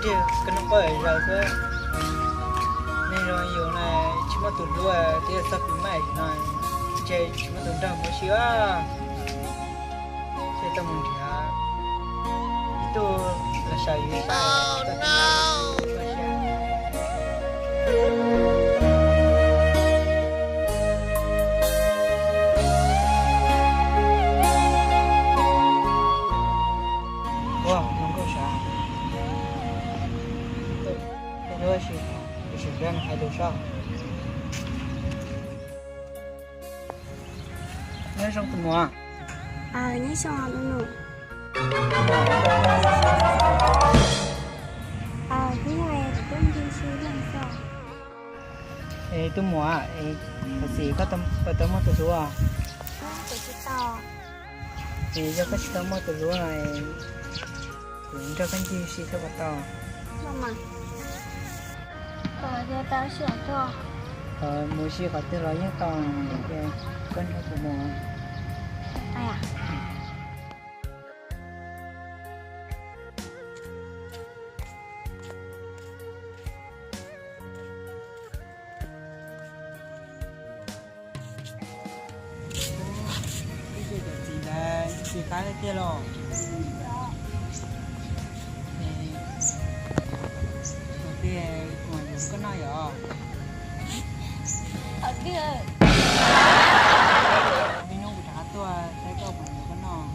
Koj noj qab zaws xwb, neeg zoo yus na, tsis muaj tus hlub, twb yog txog pis maj no, ntshe tsis muaj tus nrog mus ua si. Ces tau mus nrhiav ib tug los sav yus ib sab. Ua zoo nkauj sav, sim nrog nws hais lus saib. Nyob zoo tus muam. Nyob zoo tus nus. Twb yog tuaj ncig si leej xwb. Es tus muam, es puas tau muaj tus hlub? Es yog koj tsis tau muaj tus hlub no, kuv nrog koj ncig si thiab puas tau? Mus si qhov twg los yeej tau, koj nrog kuv mus. Txiv ntawd tsis qab tiag los? Tus twg kuv yuav koj noj yom? Hnub kuv rov qab tuaj saib koj kuv yuav koj noj.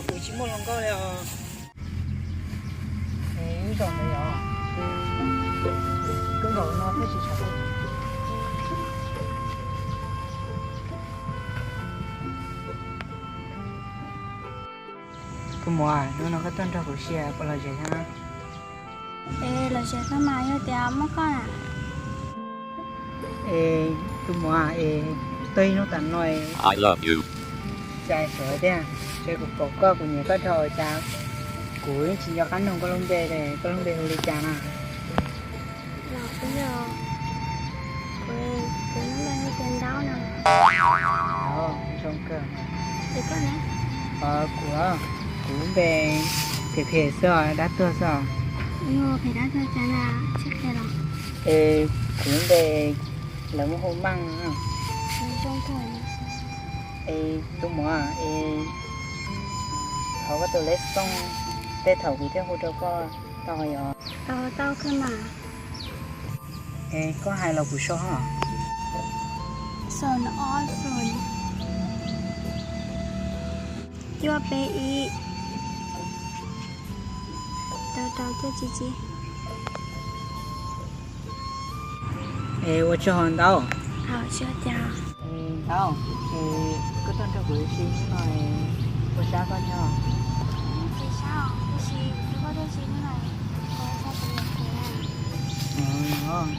Kuv tsis muaj hluas nkauj li os. Wb zaum ntawd yom. Koj zaum no thiaj tsis tshav. Tus muam, hnub no koj tuaj nrog kuv sia puas lom zem thiab? Es lom zem kawg mas, yog tias muaj koj na. Es tus muam, es tuaj ib hnub tas no, cas xyov tiag, ces kuv pom koj kuv nyiam koj dhau cas kuv yeej tsis nco qab nug koj lub npe li. Koj lub npe hu li cas na? Los kuv yog, kuv, kuv lub npe hu tias Ntaub no. Zoo kawg. Es koj ne? Kuv, kuv lub npe phem phem xwb os, dab tuag xwb os. Phem dab tuag cas na, tsis qhia los? Es kuv lub npe lawv muab hu Maj. Zoo kawg. Es tus muam, es thov koj tus lej xoj, tej thaum kuv thiaj hu rau koj tau yom? Tau kawg mas. Es koj hais los kuv sau os. Xoom ob xoom, cuaj peb ib, rau rau cuaj tsib tsib. Es ua tsaug Ntaub. Ntaub, es koj tuaj nrog kuv ua si hnub no, puas sab koj thiab? Tsis sab, tab sis kuv tuaj ua si hnub no, kuv ua tau kuv niam kev. Os,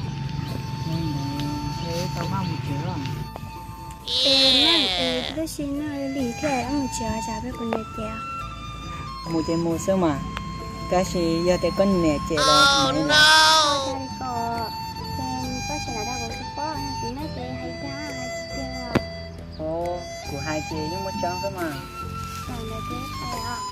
yog ntawd ces tau maj mus tsev os. Es maj, tab sis no lig thiab, wb mus tsev os, tsam peb quav nws ces. Mus ces mus xwb mas, tab sis yog tias koj niam cem los kuv mam li lam. Ua cas li ko, ces koj tsis lam dag kuv xwb pob, yog kuv nyob ces hais tiag hais tsis tiag li os. Kuv hais ces yeej muaj tseeb xwb mas. Tam ntawd ces pais os.